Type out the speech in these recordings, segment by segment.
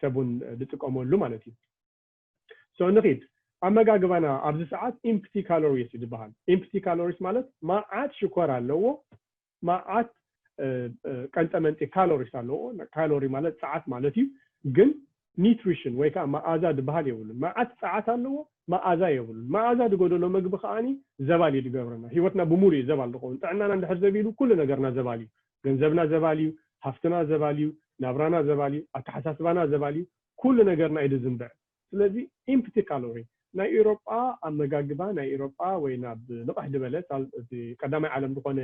ሰብ እውን ዝጥቀመሉ ማለት እዩ። So ንኺድ፣ ኣመጋግባና ኣብዚ ሰዓት empty calories እዩ ዝበሃል። Empty calories ማለት መዓት ሽኮር ኣለዎ፣ መዓት ቀንጠመንጢ ካሎሪስ ኣለዎ። ካሎሪ ማለት ጸዓት ማለት እዩ። ግን ኒትሪሽን ወይ ከዓ መኣዛ ዝበሃል የብሉን። መዓት ጸዓት ኣለዎ፣ መኣዛ የብሉን። መኣዛ ዝጎደሎ መግቢ ከዓኒ ዘባል እዩ ዝገብረና። ህይወትና ብሙሉ እዩ ዘባል ዝኸውን። ጥዕናና እንድሕር ዘቢሉ ኩሉ ነገርና ዘባል እዩ። ገንዘብና ዘባል እዩ፣ ሃፍትና ዘባል እዩ፣ ናብራና ዘባል እዩ፣ ኣተሓሳስባና ዘባል እዩ። ኩሉ ነገርና እዩ ዝዝንብዕ። ስለዚ ኢምፕቲ ካሎሪ ናይ ኤውሮጳ ኣመጋግባ፣ ናይ ኤውሮጳ ወይ ናብ ንቕሕ ዝበለ ሳል-፣ እቲ ቀዳማይ ዓለም ዝኾነ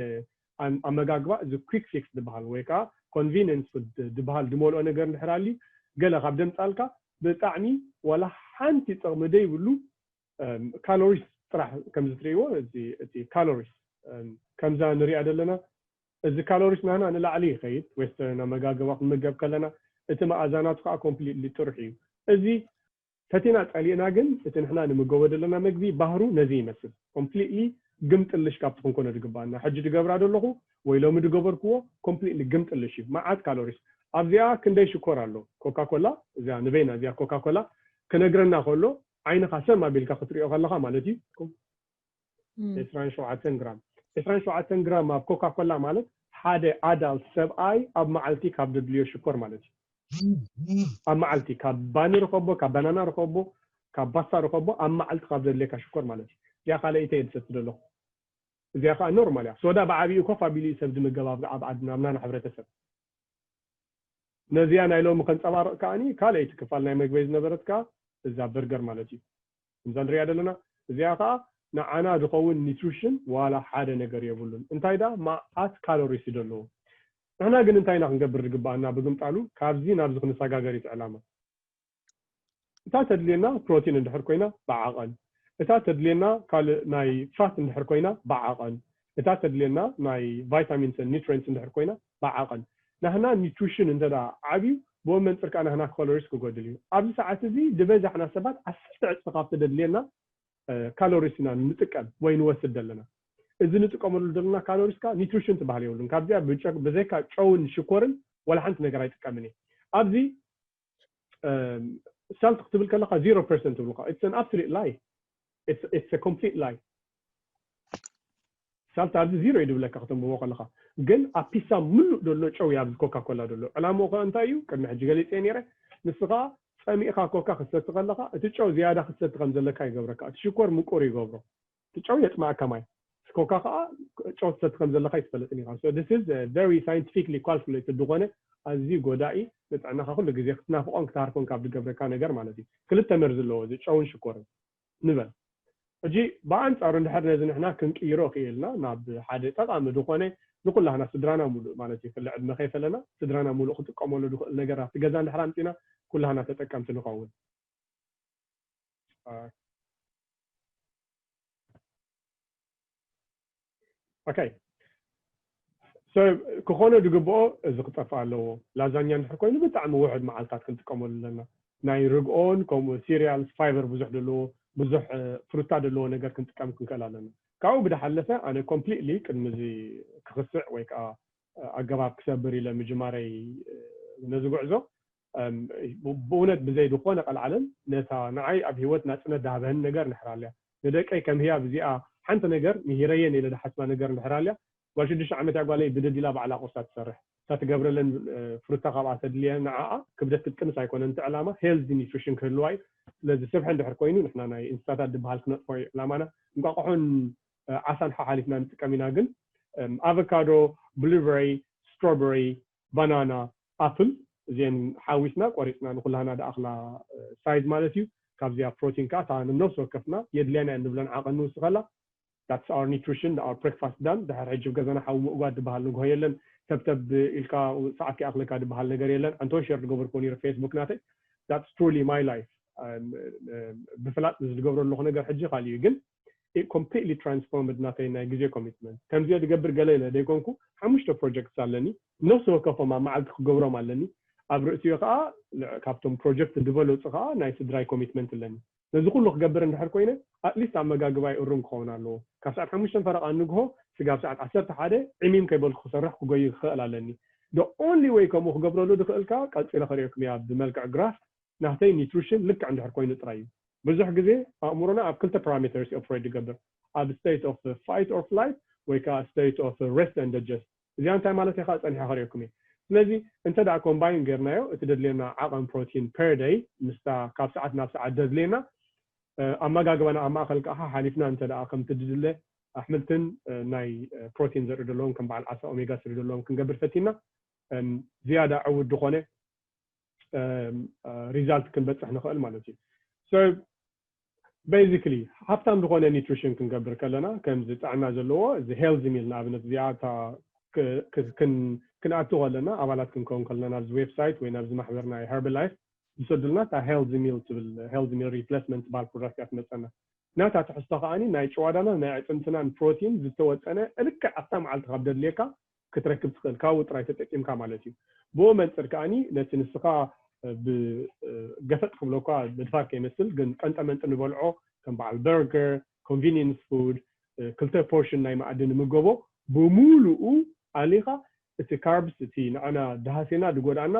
ኣም-፣ ኣመጋግባ እዚ ኩክ ፊክስ ዝበሃል ወይ ከዓ ኮንቪኒንስ ፉድ ዝበሃል ዝመልኦ ነገር እንድሕር ኣልዩ፣ ገለ ካብ ደምፃልካ ብጣዕሚ ዋላ ሓንቲ ጥቕሚ ዘይብሉ ካሎሪስ ጥራሕ ከምዚ ትርእይዎ፣ እዚ እቲ ካሎሪስ ከምዛ ንሪኣ ዘለና፣ እዚ ካሎሪስ ናህና ንላዕሊ ይኸይድ። ዌስተርን ኣመጋግባ ክንምገብ ከለና እቲ መኣዛ ናቱ ከዓ ኮምፕሊትሊ ጥሩሕ እዩ። እዚ ፈቲና ጸሊእና ግን እቲ ንሕና ንምገቦ ዘለና መግቢ ባህሩ ነዚ ይመስል። ኮምፕሊትሊ ግምጥልሽ ካብቲ ክንኮኖ ዝግባኣና። ሕጂ ዝገብራ ዘለኹ ወይ ሎሚ ዝገበርክዎ ኮምፕሊትሊ ግምጥልሽ እዩ። መዓት ካሎሪስ ኣብዚኣ ክንደይ ሽኮር ኣሎ? ኮካ ኮላ እዚኣ ንበይና እዚኣ ኮካ ኮላ ክነግረና ከሎ ዓይንኻ ሰም ኣቢልካ ክትሪኦ ከለኻ ማለት እዩ። ዕስራን ሸውዓተን ግራም። ዕስራን ሸውዓተን ግራም ኣብ ኮካ ኮላ ማለት ሓደ ኣዳልት ሰብኣይ ኣብ መዓልቲ ካብ ዘድልዮ ሽኮር ማለት እዩ። ኣብ መዓልቲ ካብ ባኒ ርኸቦ፣ ካብ ባናና ርኸቦ፣ ካብ ባስታ ርኸቦ ኣብ መዓልቲ ካብ ዘድልየካ ሽኮር ማለት እዩ። እዚኣ ካልኣይቲ እየ ዝሰቲ ዘለኹ። እዚኣ ከዓ ኖርማል እያ። ሶዳ ብዓቢኡ ኮፍ ኣቢሉ እዩ ሰብ ዝምገብ ኣብ ኣብ ዓድና፣ ኣብ ናና ሕብረተሰብ። ነዚኣ ናይ ሎሚ ከንጸባርቕ ከዓኒ ካልኣይቲ ክፋል ናይ መግበይ ዝነበረት ከዓ እዛ በርገር ማለት እዩ። ከምዛ ንሪኣ ዘለና እዚኣ ከዓ ንዓና ዝኸውን ኒትሪሽን ዋላ ሓደ ነገር የብሉን። እንታይ ደኣ መዓት ካሎሪስ እዩ ዘለዎ። ንሕና ግን እንታይ ኢና ክንገብር ዝግባኣና? ብግምጣሉ ካብዚ ናብዚ ክንሰጋገር እዩ እቲ ዕላማ። እታ ተድልየና ፕሮቲን እንድሕር ኮይና ብዓቐን፣ እታ ተድልየና ካልእ ናይ ፋት እንድሕር ኮይና ብዓቐን፣ እታ ተድልየና ናይ ቫይታሚንስ ኒትሪንትስ እንድሕር ኮይና ብዓቐን። ናህና ኒትሪሽን እንተ ደኣ ዓብዩ ብኡ መንፅር ከዓ ናህና ካሎሪስ ክጎድል እዩ። ኣብዚ ሰዓት እዚ ዝበዛሕና ሰባት ዓሰርተ ዕፅፊ ካብቲ ዘድልየና ካሎሪስ ኢና ንጥቀም ወይ ንወስድ ዘለና። እዚ ንጥቀመሉ ዘለና ካሎሪስ ከዓ ኒትሪሽን ትበሃል የብሉን። ካብዚኣ ብጨ-፣ ብዘይካ ጨውን ሽኮርን ዋላ ሓንቲ ነገር ኣይጥቀምን እየ። ኣብዚ ሳልት ክትብል ከለካ ዜሮ ፐርሰንት ትብልካ። It's an absolute lie. It's, it's a complete lie. ሳልት ኣብዚ ዜሮ እዩ ዝብለካ ከተንብቦ ከለካ። ግን ኣብ ፒሳ ምሉእ ዘሎ ጨው እዩ ኣብዚ ኮካ ኮላ ዘሎ። ዕላምኡ ከ እንታይ እዩ? ቅድሚ ሕጂ ገሊፀ ነይረ። ንስኻ ጸሚእኻ ኮካ ክትሰቲ ከለኻ እቲ ጨው ዝያዳ ክትሰቲ ከም ዘለካ ይገብረካ። እቲ ሽኮር ምቁር ይገብሮ። እቲ ጨው የጥማኣካ ማይ። ኮካ ከዓ ጨው ትሰቲ ከም ዘለካ ይትፈልጥን ኢኻ። So this is a very scientifically calculated ዝኾነ ኣዝዩ ጎዳኢ፣ ንጥዕናኻ ኩሉ ግዜ ክትናፍቆን ክትሃርፎን ካብ ዝገብረካ ነገር ማለት እዩ። ክልተ መርዚ ኣለዎ እዚ ጨውን ሽኮርን። ንበል። ሕጂ ብኣንጻሩ እንድሕር ነዚ ንሕና ክንቅይሮ ክኢልና ናብ ሓደ ጠቓሚ ዝኾነ ንኩላህና ስድራና ሙሉእ ማለት እዩ፣ ክሊ ዕድመ ከይፈለና ስድራና ሙሉእ ክጥቀመሉ ዝኽእል ነገራት ገዛ እንድሕር ኣምጺና ኩላህና ተጠቀምቲ ንኸውን። ኦኬ። So ክኾነ ዝግብኦ እዚ ክጠፍእ ኣለዎ። ላዛኛ እንድሕር ኮይኑ ብጣዕሚ ውሑድ መዓልታት ክንጥቀመሉ ኣለና። ናይ ርግኦን ከምኡ ሲሪያልስ ፋይበር ብዙሕ ዘለዎ ብዙሕ ፍሩታ ዘለዎ ነገር ክንጥቀም ክንክእል ኣለና። ካብኡ ብዝሓለፈ ኣነ ኮምፕሊትሊ ቅድሚ እዚ ክኽስዕ ወይ ከዓ ኣገባብ ክሰብር ኢለ ምጅማረይ ነዚ ጉዕዞ ብእውነት ብዘይ ዝኾነ ቀልዓለም ነታ ንዓይ ኣብ ህይወት ናፅነት ዝሃበህን ነገር ንሕር ኣለያ። ንደቀይ ከም ህያብ እዚኣ ሓንቲ ነገር ምሂረየን ኢለ ዝሓስባ ነገር ንሕር ኣለያ። ጓል ሽዱሽተ ዓመት እያ ጓለይ ብደዲላ ባዕላ ቁርሳ ትሰርሕ። እታ ትገብረለን ፍሩታ ካብኣ ተድልየ ንዓኣ ክብደት ክትቅንስ ኣይኮነን እቲ ዕላማ፣ ሄልዚ ኒትሪሽን ክህልዋ እዩ። ስለዚ ስብሒ እንድሕር ኮይኑ ንሕና ናይ እንስሳታት ዝበሃል ክነጥፎ እዩ ዕላማና። እንቋቑሖን ዓሳን ሓሓሊፍና ንጥቀም ኢና። ግን ኣቨካዶ፣ ብሉበሪ፣ ስትሮበሪ፣ ባናና፣ ኣፕል እዚአን ሓዊስና ቆሪፅና ንኩላህና ድኣኽላ ሳይዝ ማለት እዩ። ካብዚኣ ፕሮቲን ከዓ እታ ንነፍሲ ወከፍና የድልያና እያ እንብለን ዓቐን ንውስኸላ። That's our nutrition, our breakfast done. ድሕር ሕጂ ገዛና ሓዊ ምእጓድ ዝበሃል ንግሆ የለን። ተብተብ ኢልካ ሰዓት ከይኣኽለካ ዝበሃል ነገር የለን። ኣንቶን ሼር ዝገበርኩ ነይሩ ፌስቡክ ናተይ። That's truly my life. ብፍላጥ ዝገብሮ ኣለኹ ነገር ሕጂ ካልእ እዩ ግን it completely transformed ናተይ ናይ ግዜ ኮሚትመንት። ከምዚኦ ዝገብር ገለ ኢለ ዘይኮንኩ ሓሙሽተ ፕሮጀክትስ ኣለኒ። ነፍሲ ወከፎም ኣብ መዓልቲ ክገብሮም ኣለኒ። ኣብ ርእሲኡ ከዓ ካብቶም ፕሮጀክት ዝበለፁ ከዓ ናይ ስድራይ ኮሚትመንት ኣለኒ። ነዚ ኩሉ ክገብር እንድሕር ኮይነ ኣትሊስት ኣመጋግባይ እሩም ክኸውን ኣለዎ። ካብ ሰዓት ሓሙሽተ ፈረቓ ንግሆ ስጋብ ሰዓት ዓሰርተ ሓደ ዕሚም ከይበልኩ ክሰርሕ ክጎይ ክኽእል ኣለኒ። The only way ከምኡ ክገብረሉ ዝኽእልካ ቀፂለ ከሪኦኩም እያ ብመልክዕ graph ናተይ nutrition ልክዕ እንድሕር ኮይኑ ጥራይ እዩ። ብዙሕ ግዜ ኣእምሮና ኣብ ክልተ parameters እዩ operate ዝገብር፣ ኣብ state of fight or flight ወይ ከዓ state of rest and digest። እዚኣ እንታይ ማለት ኢኻ ፀኒሐ ከሪኦኩም እየ። ስለዚ እንተ ደኣ combine ጌርናዮ እቲ ደድልየና ዓቐን protein per day ምስታ ካብ ሰዓት ናብ ሰዓት ደድልየና ኣመጋግባና ኣብ ማእኸል ከዓ ሓሊፍና እንተ ደኣ ከምቲ ድድለ ኣሕምልትን ናይ protein ዘርኢ ዘለዎም ከም በዓል ዓሳ omega three ዘለዎም ክንገብር ፈቲና ዝያዳ ዕውት ዝኾነ result ክንበፅሕ ንኽእል ማለት እዩ። So basically ሃብታም ዝኾነ nutrition ክንገብር ከለና ከምዚ ጥዕና ዘለዎ እዚ healthy meal ንኣብነት እዚኣ ክንኣቱ ከለና ኣባላት ክንከውን ከለና ናብዚ website ወይ ናብዚ ማሕበር ናይ Herbalife ዝሰዱልና እታ healthy meal ትብል healthy meal replacement ትበሃል product እያ ትመፀና። ናታ ትሕዝቶ ከዓኒ ናይ ጭዋዳናን ናይ ኣዕፅምትናን protein ዝተወጠነ ልክዕ ኣብታ መዓልቲ ካብ ደድልየካ ክትረክብ ትኽእል ካብኡ ጥራይ ተጠቂምካ ማለት እዩ። ብኡ መንፅር ከዓኒ ነቲ ንስኻ ብገፈጥ ክብለኳ ምድፋር ከይመስል ግን ቀንጠመንጢ ንበልዖ ከም በዓል burger፣ convenience food፣ ክልተ portion ናይ መኣዲ ንምገቦ ብምሉኡ ኣሊኻ እቲ carbs እቲ ንዓና ደሃሴና ዝጎድኣና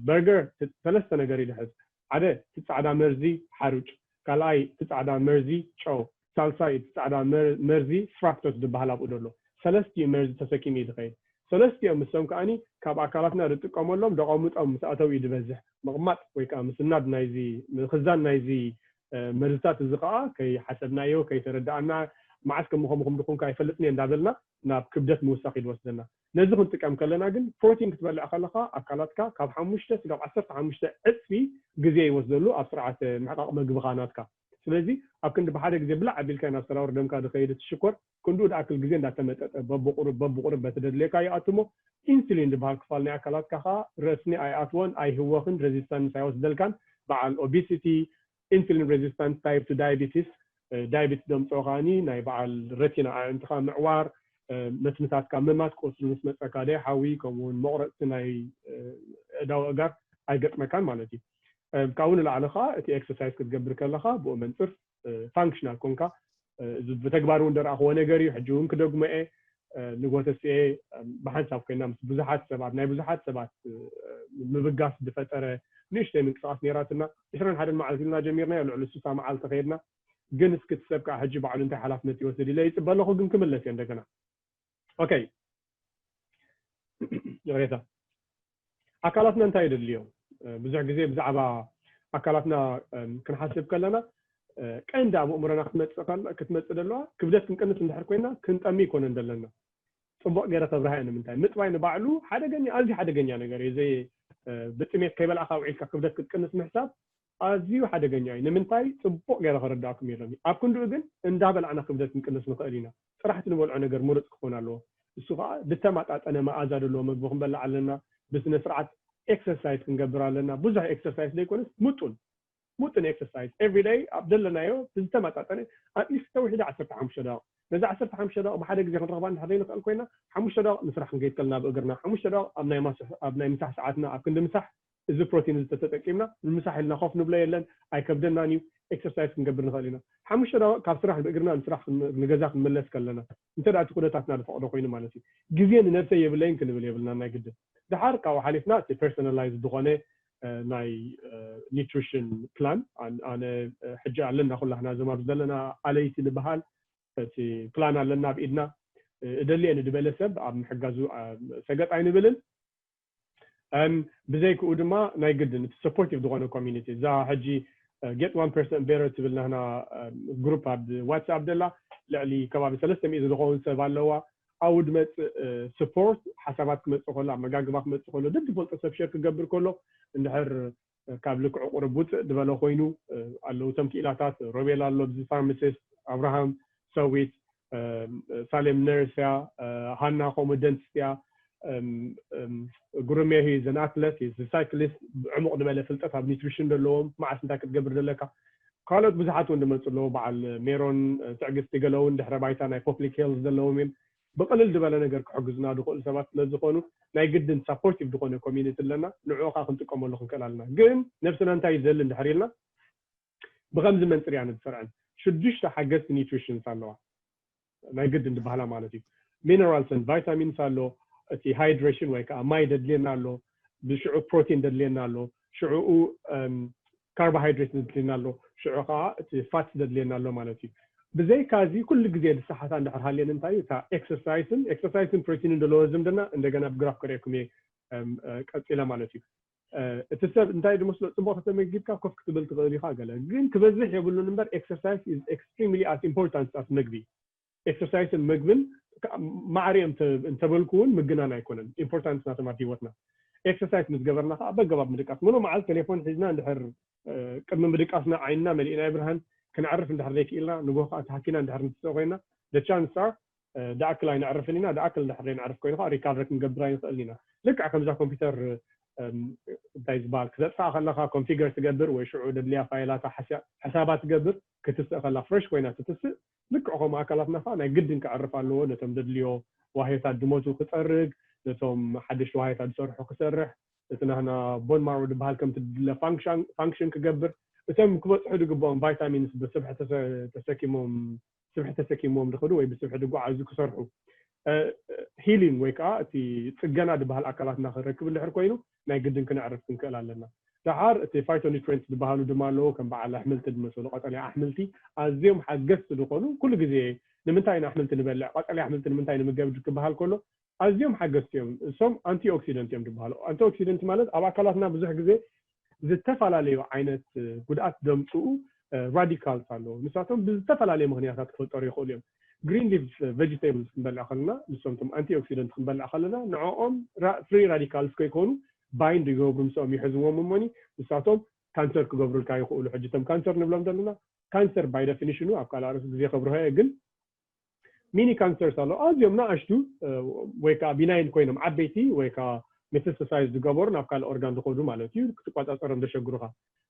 burger ሰለስተ ነገር ይድሕዝ። ሓደ እቲ ፃዕዳ መርዚ ሓሩጭ፣ ካልኣይ እቲ ፃዕዳ መርዚ ጨው፣ ሳልሳይ እቲ ፃዕዳ መርዚ fructose ዝበሃል ኣብኡ ዘሎ ሰለስቲኡ መርዚ ተሰኪሙ እዩ ዝኸይድ። ሰለስቲኦም ምስቶም ከዓኒ ካብ ኣካላትና ዝጥቀመሎም ደቐምጦም ምስ ኣተው እዩ ዝበዝሕ። ምቕማጥ ወይ ከዓ ምስናድ ናይዚ ምኽዛን ናይዚ መርዝታት እዚ ከዓ ከይሓሰብናዮ ከይተረዳኣና መዓስ ከም ምኸምኹም ድኹንካ ኣይፈልጥን እየ እንዳበልና ናብ ክብደት ምውሳኽ እዩ ዝወስደና። ነዚ ክንጥቀም ከለና ግን ፕሮቲን ክትበልዕ ከለኻ ኣካላትካ ካብ ሓሙሽተ ስጋብ ዓሰርተ ሓሙሽተ ዕፅፊ ግዜ ይወስደሉ ኣብ ስርዓት ምሕቃቕ መግብኻ ናትካ። ስለዚ ኣብ ክንዲ ብሓደ ግዜ ብላዕ ኣቢልካ ናብ ሰራውር ደምካ ዝኸይድ እቲ ሽኮር ክንድኡ ዝኣክል ግዜ እንዳተመጠጠ በብቁሩብ በብቁሩብ በቲ ደድልየካ ይኣትሞ። ኢንሱሊን ዝበሃል ክፋል ናይ ኣካላትካ ከዓ ረስኒ ኣይኣትዎን ኣይህወኽን resistance ኣይወስደልካን። በዓል obesity፣ insulin resistant type two diabetes፣ diabetes ደምፅኦ ከዓኒ ናይ በዓል ረቲና ኣዕንትኻ ምዕዋር፣ መትንታትካ ምማት ቁስሊ ምስ መፀካ ደይ ሓዊ ከምኡውን መቁረፅቲ ናይ እዳው እጋር ኣይገጥመካን ማለት እዩ። ካብኡ ንላዕሊ ከዓ እቲ exercise ክትገብር ከለካ ብኡ መንፅር functional ኮንካ ብተግባር እውን ደረኣክዎ ነገር እዩ። ሕጂ እውን ክደግሞ እየ። ንጎተስኤ ብሓንሳብ ኮይና ምስ ብዙሓት ሰባት ናይ ብዙሓት ሰባት ምብጋስ ዝፈጠረ ንእሽተይ ምንቅስቃስ ነይራትና። ዕስራን ሓደን መዓልቲ ኢልና ጀሚርናዮ ልዕሊ ስሳ መዓልቲ ከይድና። ግን እስኪ እቲ ሰብ ከዓ ሕጂ ባዕሉ እንታይ ሓላፍነት ይወስድ ኢለ ይፅበ ኣለኹ ግን ክምለስ እየ እንደገና። ኦኬ ይቕሬታ። ኣካላትና እንታይ የደልዮም? ብዙሕ ግዜ ብዛዕባ ኣካላትና ክንሓስብ ከለና ቀንዲ ኣብ ኣእምሮና ክትመፅእ ዘለዋ ክብደት ክንቅንስ እንድሕር ኮይና ክንጠሚ ይኮነን ዘለና። ፅቡቅ ገይረ ከብርሃ እየ ንምንታይ ምጥባይ ንባዕሉ ሓደገኛ ኣዝዩ ሓደገኛ ነገር እዩ። ዘይ ብጥሜት ከይበላዕካ ውዒልካ ክብደት ክትቅንስ ምሕሳብ ኣዝዩ ሓደገኛ እዩ። ንምንታይ ፅቡቅ ገይረ ከረዳእኩም የለን። ኣብ ክንድኡ ግን እንዳበላዕና ክብደት ክንቅንስ ንኽእል ኢና። ጥራሕቲ ንበልዖ ነገር ምሩፅ ክኾን ኣለዎ። እሱ ከዓ ዝተመጣጠነ መኣዛ ዘለዎ መግቢ ክንበልዕ ኣለና። ብስነ ስርዓት exercise ክንገብር ኣለና። ብዙሕ exercise ዘይኮነስ ምጡን ምጡን exercise every day ኣብ ዘለናዮ ብዝተመጣጠነ at least ተውሒደ ዓሰርተ ሓሙሽተ ደቂቕ። ነዚ ዓሰርተ ሓሙሽተ ደቂቕ ብሓደ ግዜ ክንረኽባ እንድሕር ዘይንኽእል ኮይና ሓሙሽተ ደቂቕ ንስራሕ ክንከይድ ከለና ብእግርና ሓሙሽተ ደቂቕ ኣብ ናይ ማስሕ ኣብ ናይ ምሳሕ ሰዓትና ኣብ ክንዲ ምሳሕ እዚ ፕሮቲን እዚ ተተጠቂምና ንምሳሕ ኢልና ኮፍ ንብሎ የለን ኣይከብደናን እዩ። exercise ክንገብር ንኽእል ኢና። ሓሙሽተ ደቂቕ ካብ ስራሕ ብእግርና ንስራሕ ንገዛ ክንመለስ ከለና እንተ እቲ ኩነታትና ዝፈቕዶ ኮይኑ ማለት እዩ። ግዜ ንነብሰይ የብለይን ክንብል የብልና ናይ ግድን። ድሓር ካብኡ ሓሊፍና እቲ personalized ዝኾነ ናይ nutrition plan ኣነ ሕጂ ኣለና ኩላህና እዞም ኣብዚ ዘለና ኣለይቲ ንበሃል እቲ plan ኣለና ኣብ ኢድና እደልየ ንድበለ ሰብ ኣብ ምሕጋዙ ሰገጥ ኣይንብልን። ብዘይክኡ ድማ ናይ ግድን እቲ supportive ዝኾነ community እዛ ሕጂ get one percent better ትብል ናህና group ኣብ WhatsApp ደላ ልዕሊ ከባቢ ሰለስተ ሚእቲ ዝኸውን ሰብ ኣለዋ። ኣብኡ ድመፅእ support ሓሳባት ክመፅእ ከሎ ኣመጋግባ ክመፅእ ከሎ ደድፈልጦ ሰብ share ክገብር ከሎ እንድሕር ካብ ልክዑ ቁርብ ውፅእ ዝበለ ኮይኑ ኣለዉ እቶም ክኢላታት ሮቤል ኣሎ ብዚ pharmacist ኣብርሃም ሰዊት ሳሌም nurse እያ ሃና ከምኡ dentist እያ ጉርሜ is an athlete is cyclist ዕሙቕ ዝበለ ፍልጠት ኣብ nutrition ዘለዎም መዓስ እንታይ ክትገብር ዘለካ ካልኦት ብዙሓት እውን ዝመፁ ኣለዉ በዓል ሜሮን ትዕግስቲ ገለውን ድሕረ ባይታ ናይ public health ዘለዎም እዮም ብቕልል ዝበለ ነገር ክሕግዙና ዝኽእሉ ሰባት ስለ ዝኾኑ ናይ ግድን supportive ዝኾነ community ኣለና ንዕኡ ከዓ ክንጥቀመሉ ክንክእል ኣለና ግን ነብስና እንታይ ይደሊ እንድሕር ኢልና ብከምዚ መንፅር እያ ንዝሰርዐን ሽዱሽተ ሓገዝቲ nutritions ኣለዋ ናይ ግድን ዝበሃላ ማለት እዩ minerals and vitamins ኣሎ እቲ hydration ወይ ከዓ ማይ ደድልየና ኣሎ፣ ብሽዑ ፕሮቲን ደድልየና ኣሎ፣ ሽዑኡ ካርቦሃይድሬት ደድልየና ኣሎ፣ ሽዑ ከዓ እቲ ፋት ደድልየና ኣሎ ማለት እዩ። ብዘይካ እዚ ኩሉ ግዜ ዝሰሓታ እንድሕር ሃልየን እንታይ እዩ? እታ ኤክሰርሳይስን ኤክሰርሳይስን ፕሮቲንን ደለዎ ዝምድና እንደገና ብግራፍ ከርእየኩም እየ ቀፂለ ማለት እዩ። እቲ ሰብ እንታይ ድመስሎ? ፅቡቅ ተተመጊብካ ኮፍ ክትብል ትኽእል ኢኻ ገለ፣ ግን ክበዝሕ የብሉን እምበር exercise is extremely as important as ምግቢ። ኤክሰርሳይስን ምግብን ማዕሪኦም እንተበልኩ እውን ምግናን ኣይኮነን። ኢምፖርታንስ ናቶም ኣብ ሂወትና። ኤክሰርሳይስ ምስ ገበርና ከዓ በገባብ ምድቃስ፣ ሙሉእ መዓልቲ ቴሌፎን ሒዝና እንድሕር ቅድሚ ምድቃስና ዓይንና መሊእና ብርሃን ክንዕርፍ እንድሕር ዘይክኢልና፣ ንጎ ከዓ ተሃኪና እንድሕር ንትስእ ኮይና፣ ቻንስ ኣር ደኣክል ኣይነዕርፍን ኢና። ደኣክል እንድሕር ዘይነዕርፍ ኮይኑ ከዓ ሪካቨር ክንገብር ኣይንኽእልን ኢና። ልክዕ ከምዛ ኮምፒውተር እንታይ ዝበሃል ክተጥፋእ ከለካ ኮንፊገር ትገብር ወይ ሽዑ ደድልያ ፋይላታ ሕሳባት ትገብር፣ ክትስእ ከላ ፍረሽ ኮይና ትትስእ። ልክዕ ከምኡ ኣካላትና ከዓ ናይ ግድን ክዕርፍ ኣለዎ። ነቶም ደድልዮ ዋህዮታት ድሞቱ ክፀርግ፣ ነቶም ሓደሽቲ ዋህዮታት ዝሰርሑ ክሰርሕ፣ እቲ ናህና ቦን ማሮ ዝበሃል ከምቲ ድለ ፋንክሽን ክገብር፣ እቶም ክበፅሑ ዝግብኦም ቫይታሚንስ ብስብሒ ተሰኪሞም ስብሒ ተሰኪሞም ዝኸዱ ወይ ብስብሒ ዝጓዓዙ ክሰርሑ፣ ሂሊንግ ወይ ከዓ እቲ ፅገና ዝበሃል ኣካላትና ክረክብ እንድሕር ኮይኑ ናይ ግድን ክነዕርፍ ክንክእል ኣለና። ደሓር እቲ ፋይቶኒትሪንት ዝበሃሉ ድማ ኣለዉ። ከም በዓል ኣሕምልቲ ዝመሰሉ ቀጠልያ ኣሕምልቲ ኣዝዮም ሓገዝቲ ዝኾኑ፣ ኩሉ ግዜ ንምንታይ ኢና ኣሕምልቲ ንበልዕ፣ ቀጠልያ ኣሕምልቲ ንምንታይ ንምገብ ክበሃል ከሎ ኣዝዮም ሓገዝቲ እዮም። እሶም ኣንቲኦክሲደንት እዮም ዝበሃሉ። ኣንቲኦክሲደንት ማለት ኣብ ኣካላትና ብዙሕ ግዜ ዝተፈላለዩ ዓይነት ጉድኣት ዘምፅኡ ራዲካልስ ኣለዉ። ንሳቶም ብዝተፈላለየ ምክንያታት ክፈጠሩ ይኽእሉ እዮም። ግሪን ሊፍ ቨጂቴብልስ ክንበልዕ ከለና፣ ንሶም ቶም ኣንቲኦክሲደንት ክንበልዕ ከለና ንዕኦም ፍሪ ራዲካልስ ከይኮኑ ባይንድ ይገብሩ፣ ምስኦም ይሕዝዎም እሞኒ ንሳቶም ካንሰር ክገብሩልካ ይኽእሉ። ሕጂ ቶም ካንሰር ንብሎም ዘለና ካንሰር ባይ ደፊኒሽኑ ኣብ ካልእ ኣርእስቲ ግዜ ከብርሆ እየ፣ ግን ሚኒ ካንሰርስ ኣለዉ። ኣዝዮም ንኣሽቱ ወይ ከዓ ቢናይን ኮይኖም ዓበይቲ ወይ ከዓ ሜታስታሳይዝ ዝገበሩ ናብ ካልእ ኦርጋን ዝኸዱ ማለት እዩ። ክትቆፃፀሮም ዘሸግሩኻ።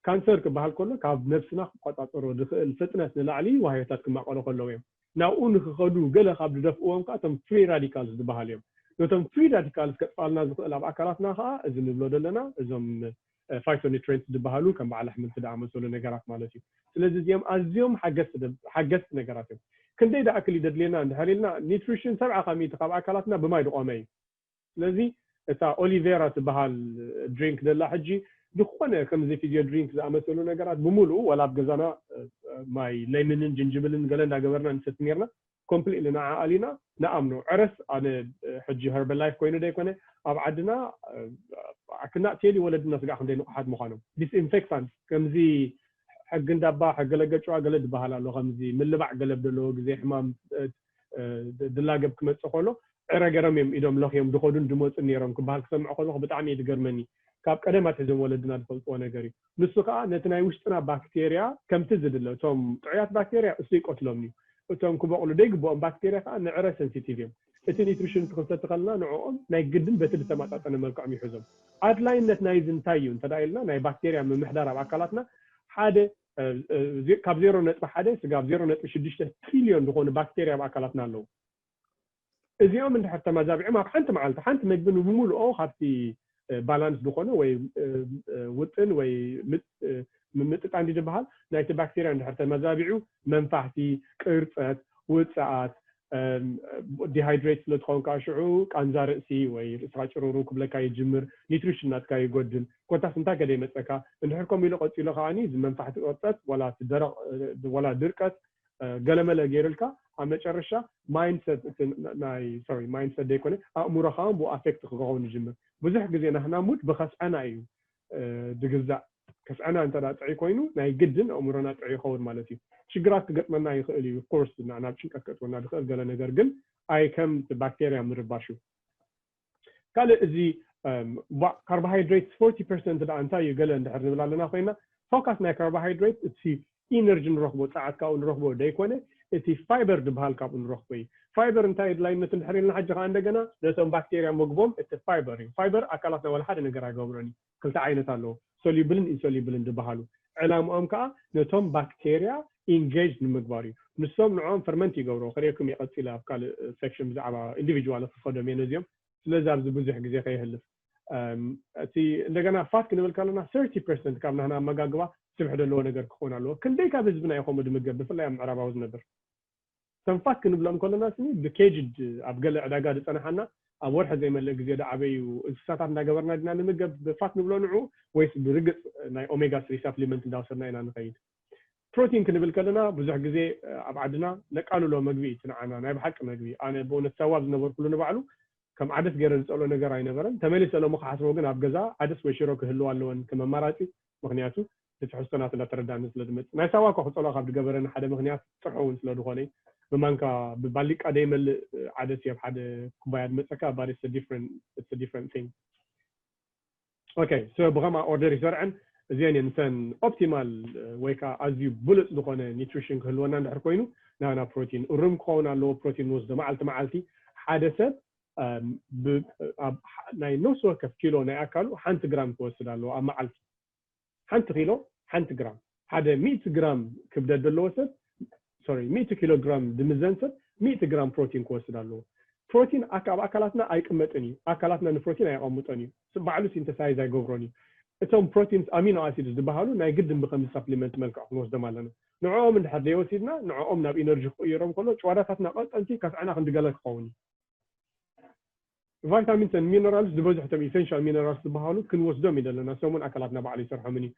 ካንሰር ክበሃል ከሎ ካብ ነብስና ክቆፃፀሮ ዝኽእል ፍጥነት ንላዕሊ ዋህዮታት ክማቐሉ ከለዉ እዮም። ናብኡ ንክኸዱ ገለ ካብ ዝደፍእዎም ከዓ እቶም ፍሪ ራዲካልስ ዝበሃሉ እዮም። ነቶም ፍሪ ራዲካልስ ከጥፋልና ዝኽእል ኣብ ኣካላትና ከዓ እዚ ንብሎ ዘለና እዞም ፋይቶኒትሪንት ዝበሃሉ ከም በዓል ኣሕምልቲ ዝኣመሰሉ ነገራት ማለት እዩ። ስለዚ እዚኦም ኣዝዮም ሓገዝቲ ነገራት እዮም። ክንደይ ደኣክል ይደድልየና እንድሕር ኢልና ኒትሪሽን ሰብዓ ካብ ሚእቲ ካብ ኣካላትና ብማይ ዝቆመ እዩ። ስለዚ እታ ኦሊቬራ ትበሃል ድሪንክ ዘላ ሕጂ ዝኾነ ከምዚ ፊዚዮ ድሪንክ ዝኣመሰሉ ነገራት ብምሉኡ ዋላ ኣብ ገዛና ማይ ሌምንን ጅንጅብልን ገለ እንዳገበርና ንሰቲ ነርና። ኮምፕሊትሊ ንዓ ኣሊና ንኣምኖ። ዕረስ ኣነ ሕጂ ሀርበል ላይፍ ኮይኑ ዘይኮነ ኣብ ዓድና ክና ቴሊ ወለድና ስጋዕ ክንደይ ንቑሓት ምዃኖም ዲስኢንፌክታንት ከምዚ ሕጊ እንዳባ ሕገ ለገጭዋ ገለ ዝበሃል ኣሎ። ከምዚ ምልባዕ ገለብ ዘለዎ ግዜ ሕማም ድላገብ ክመፅእ ከሎ ዕረ ገረም እዮም ኢዶም ለኽዮም ድኸዱን ድመፁን ነይሮም ክበሃል ክሰምዕ ከለኹ ብጣዕሚ እዩ ዝገርመኒ። ካብ ቀደም ኣትሒዞም ወለድና ዝፈልጥዎ ነገር እዩ። ንሱ ከዓ ነቲ ናይ ውሽጥና ባክቴርያ ከምቲ ዝድለ እቶም ጥዑያት ባክቴርያ እሱ ይቀትሎም እዩ። እቶም ክበቕሉ ዘይግብኦም ባክቴርያ ከዓ ንዕረ ሰንሲቲቭ እዮም። እቲ ኒትሪሽን ክንሰቲ ከለና ንዕኦም ናይ ግድን በቲ ዝተመጣጠነ መልክዖም ይሕዞም። ኣድላይነት ናይዚ እንታይ እዩ እንተ ኢልና ናይ ባክቴርያ ምምሕዳር ኣብ ኣካላትና ሓደ ካብ ዜሮ ነጥቢ ሓደ ስጋብ ዜሮ ነጥቢ ሽዱሽተ ትሪልዮን ዝኾኑ ባክቴርያ ኣብ ኣካላትና ኣለዉ። እዚኦም እንድሕር ተመዛቢዖም ኣብ ሓንቲ መዓልቲ ሓንቲ መግቢ ንብምልኦ ካብቲ ባላንስ ዝኾነ ወይ ውጥን ወይ ምምጥጣን ድዩ ዝበሃል ናይቲ ባክቴርያ እንድሕር ተመዛቢዑ መንፋሕቲ፣ ቅርፀት፣ ውፅኣት፣ ዲሃይድሬት ስለ ትኸውን ከዓ ሽዑ ቃንዛ ርእሲ ወይ ርእስኻ ጭሩሩ ክብለካ ይጅምር፣ ኒትሪሽን ናትካ ይጎድል። ኮታስ እንታይ ከደ ይመፀካ እንድሕር ከምኡ ኢሉ ቀፂሎ ከዓኒ እዚ መንፋሕቲ ቅርፀት ዋላ ደረቕ ዋላ ድርቀት ገለመለ ገይሩልካ ኣብ መጨረሻ ማይንድሰት ናይ ሶሪ ማይንድሰት ዘይኮነ ኣእምሮኻ እውን ብኡ ኣፌክት ክኸውን ይጅምር። ብዙሕ ግዜ ናህና ሙድ ብኸስዐና እዩ ድግዛእ። ከስዐና እንተ ጥዑይ ኮይኑ ናይ ግድን ኣእምሮና ጥዑይ ይኸውን ማለት እዩ። ሽግራት ክገጥመና ይኽእል እዩ። ኦፍኮርስ ናብ ጭንቀት ከጥወና ዝኽእል ገለ ነገር ግን ኣይ ከም ባክቴርያ ምርባሽ እዩ። ካልእ እዚ ካርቦሃይድሬትስ ፎርቲ ፐርሰንት ደኣ እንታይ እዩ ገለ እንድሕር ንብል ኣለና ኮይና ፎካስ ናይ ካርቦሃይድሬት እቲ ኢነርጂ ንረኽቦ ፃዓት ካብኡ ንረኽቦ ዘይኮነ እቲ ፋይበር ዝበሃል ካብኡ ንረኽቦ እዩ። ፋይበር እንታይ ኣድላይነት እንድሕር ኢልና ሕጂ ከዓ እንደገና ነቶም ባክቴርያ ምግቦም እቲ ፋይበር እዩ። ፋይበር ኣካላትና ዋላ ሓደ ነገር ኣይገብሮን እዩ። ክልተ ዓይነት ኣለዎ፣ ሶሉብልን ኢንሶሉብልን ዝበሃሉ። ዕላምኦም ከዓ ነቶም ባክቴርያ ኢንጌጅ ንምግባር እዩ። ንሶም ንዕኦም ፈርመንት ይገብርዎ። ከርእየኩም እየ ቀፂለ ኣብ ካልእ ሴክሽን ብዛዕባ ኢንዲቪጁዋል ክኸዶም እየ ነዚኦም። ስለዚ ኣብዚ ብዙሕ ግዜ ከየህልፍ እቲ እንደገና ፋት ክንብል ከለና ሰርቲ ፐርሰንት ካብ ናህና ኣመጋግባ ስብሒ ዘለዎ ነገር ክኾን ኣለዎ። ክንደይ ካብ ህዝብና እዩ ከምኡ ድምገብ ብፍላይ ኣብ ምዕራባዊ ዝነብር? እቶም ፋት ክንብሎም ከለና ስኒ ብኬጅድ ኣብ ገለ ዕዳጋ ዝፀናሓና ኣብ ወርሒ ዘይመልእ ግዜ ዶ ዓበዩ እንስሳታት እንዳገበርና ዲና ንምገብ ብፋት ንብሎ ንዑ፣ ወይስ ብርግጽ ናይ ኦሜጋ ስሪ ሳፕሊመንት እንዳወሰድና ኢና ንኸይድ? ፕሮቲን ክንብል ከለና ብዙሕ ግዜ ኣብ ዓድና ነቃልሎ መግቢ እዩ ትንዓና፣ ናይ ብሓቂ መግቢ። ኣነ ብእውነት ሳዋ ዝነበርኩሉ ንባዕሉ ከም ዓደስ ገይረ ዝጸሎ ነገር ኣይነበረን። ተመሊሰ ሎሚ ክሓስቦ ግን ኣብ ገዛ ዓደስ ወይ ሽሮ ክህልው ኣለወን ከም ኣማራጺ፣ ምክንያቱ እቲ ትሕዝቶ ናትና ተረዳኒ ስለ ዝመጽእ። ናይ ሳዋ እኳ ክጸሎ ካብ ዝገበረኒ ሓደ ምክንያት ጥርሑ እውን ስለ ዝኾነ፣ ብማንካ ብባሊቃ ደይመልእ ዓደስ ኣብ ሓደ ኩባያ ዝመጸካ፣ but it's a different, it's a different thing. Okay, so ብኸማ ኦርደር ይሰርዐን እዚአን እየን እተን ኦፕቲማል ወይ ከዓ ኣዝዩ ብሉፅ ዝኾነ ኒትሪሽን ክህልወና እንድሕር ኮይኑ ናና ፕሮቲን እሩም ክኸውን ኣለዎ። ፕሮቲን ንወስዶ መዓልቲ መዓልቲ ሓደ ሰብ ናይ ነፍሲ ወከፍ ኪሎ ናይ ኣካሉ ሓንቲ ግራም ክወስድ ኣለዎ ኣብ መዓልቲ። ሓንቲ ኪሎ ሓንቲ ግራም፣ ሓደ ሚእቲ ግራም ክብደት ዘለዎ ሰብ፣ ሶሪ፣ ሚእቲ ኪሎ ግራም ዝምዘን ሰብ ሚእቲ ግራም ፕሮቲን ክወስድ ኣለዎ። ፕሮቲን ኣብ ኣካላትና ኣይቅመጥን እዩ። ኣካላትና ንፕሮቲን ኣየቐምጦን እዩ። ባዕሉ ሲንተሳይዝ ኣይገብሮን እዩ። እቶም ፕሮቲንስ ኣሚኖ ኣሲድስ ዝበሃሉ ናይ ግድን ብከምዚ ሳፕሊመንት መልክዕ ክንወስዶም ኣለና። ንዕኦም እንድሕር ዘይወሲድና ንዕኦም ናብ ኢነርጂ ክቕይሮም ከሎ ጭዋዳታትና ቀጠንቲ ከስዐና ክንዲ ገለ ክኸውን እዩ። ቫይታሚንስ ን ሚነራልስ ዝበዝሑ እቶም ኢሰንሻል ሚነራልስ ዝበሃሉ ክንወስዶም እዩ ዘለና። ሰሙን ኣካላትና ባዕሉ ይሰርሖምን እዩ።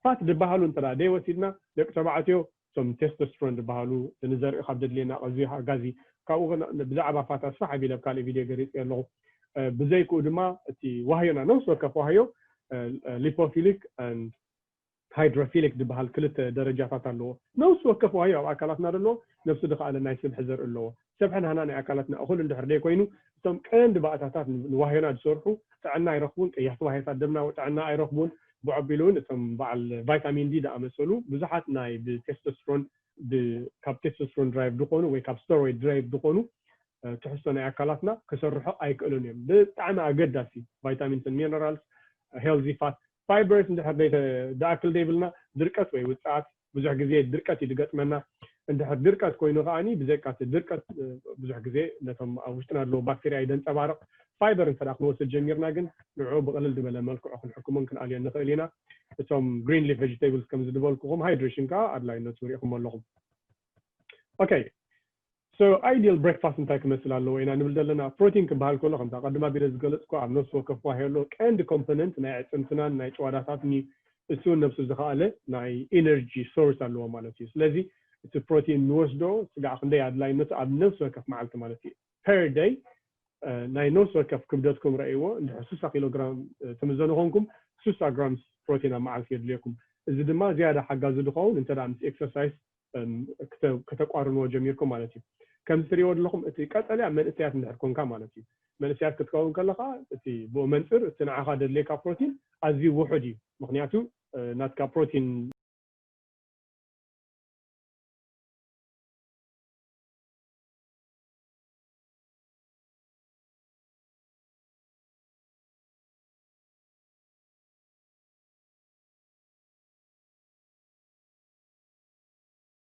ፋት ዝበሃሉ እንተ ደኣ ዘይወሲድና ደቂ ተባዕትዮ እቶም ቴስቶስትሮን ዝበሃሉ እቲ ንዘርኢ ካብ ዘድልየና ቀዝዩ ሓጋዚ ካብኡ ብዛዕባ ፋት ኣስፋሕ ኣቢለ ኣብ ካልእ ቪድዮ ገሊፀ ኣለኹ። ብዘይክኡ ድማ እቲ ዋህዮና ነፍሲ ወከፍ ዋህዮ ሊፖፊሊክ ሃይድሮፊሊክ ዝበሃል ክልተ ደረጃታት ኣለዎ። ነፍሲ ወከፍ ዋህዮ ኣብ ኣካላትና ዘሎ ነፍሱ ዝኸኣለ ናይ ስብሒ ዘርኢ ኣለዎ። ሰብሒ ናህና ናይ ኣካላትና እኹል እንድሕር ደይ ኮይኑ እቶም ቀንዲ ባእታታት ንዋህዮና ዝሰርሑ ጥዕና ኣይረኽቡን። ቀያሕቲ ዋህዮታት ደምና ጥዕና ኣይረኽቡን። ብዐቢሉ እውን እቶም በዓል ቫይታሚን ዲ ዝኣመሰሉ ብዙሓት ናይ ብቴስቶስትሮን ካብ ቴስቶስትሮን ድራይቭ ዝኾኑ ወይ ካብ ስተሮይድ ድራይቭ ዝኾኑ ትሕዝቶ ናይ ኣካላትና ክሰርሑ ኣይክእሉን እዮም። ብጣዕሚ ኣገዳሲ ቫይታሚንስ ሚነራልስ ሄልዚ ፋት ፋይበርስ እንድሕር ዝኣክል ዘይብልና ድርቀት ወይ ውፅኣት ብዙሕ ግዜ ድርቀት እዩ ዝገጥመና። እንድሕር ድርቀት ኮይኑ ከዓኒ ብዘይካ እቲ ድርቀት ብዙሕ ግዜ ነቶም ኣብ ውሽጥና ዘለዉ ባክቴርያ እዩ ዘንፀባርቕ። ፋይበር እንተ ደኣ ክንወስድ ጀሚርና ግን ንዕኡ ብቕልል ዝበለ መልክዑ ክንሕክሞን ክንኣልዮን ንኽእል ኢና። እቶም ግሪን ሊፍ ቨጅቴብልስ ከም ዝድበልኩኹም ሃይድሬሽን ከዓ ኣድላይነቱ ርኢኹም ኣለኹም። ኦኬ ሶ ኣይዲል ብሬክፋስት እንታይ ክመስል ኣለዎ ኢና ንብል ዘለና። ፕሮቲን ክበሃል ከሎ ከምታ ቀድማ ቢለ ዝገለፅኩ ኣብ ነፍሲ ወከፍ ዋህዮ ኣሎ ቀንዲ ኮምፖነንት ናይ ኣዕፅምትናን ናይ ጭዋዳታትን እዩ። እሱ እውን ነብሱ ዝኸኣለ ናይ ኢነርጂ ሶርስ ኣለዎ ማለት እዩ። ስለዚ እቲ ፕሮቲን ንወስዶ ስጋዕ ክንደይ ኣድላይነቱ ኣብ ነፍሲ ወከፍ መዓልቲ ማለት እዩ ፐር ደይ ናይ ነፍሲ ወከፍ ክብደትኩም ረእይዎ እንድሕር ስሳ ኪሎ ግራም ትምዘኑ ኮንኩም ስሳ ግራምስ ፕሮቲን ኣብ መዓልቲ የድልየኩም። እዚ ድማ ዝያዳ ሓጋዚ ዝኸውን እንተ ምስ ኤክሰርሳይዝ ከተቋርንዎ ጀሚርኩም ማለት እዩ። ከምዚ ትሪእዎ ዘለኹም እቲ ቀጠልያ መንእሰያት እንድሕር ኮንካ ማለት እዩ። መንእሰያት ክትከውን ከለኻ እቲ ብኡ መንፅር እቲ ንዓኻ ደድልየካ ፕሮቲን ኣዝዩ ውሑድ እዩ። ምክንያቱ ናትካ ፕሮቲን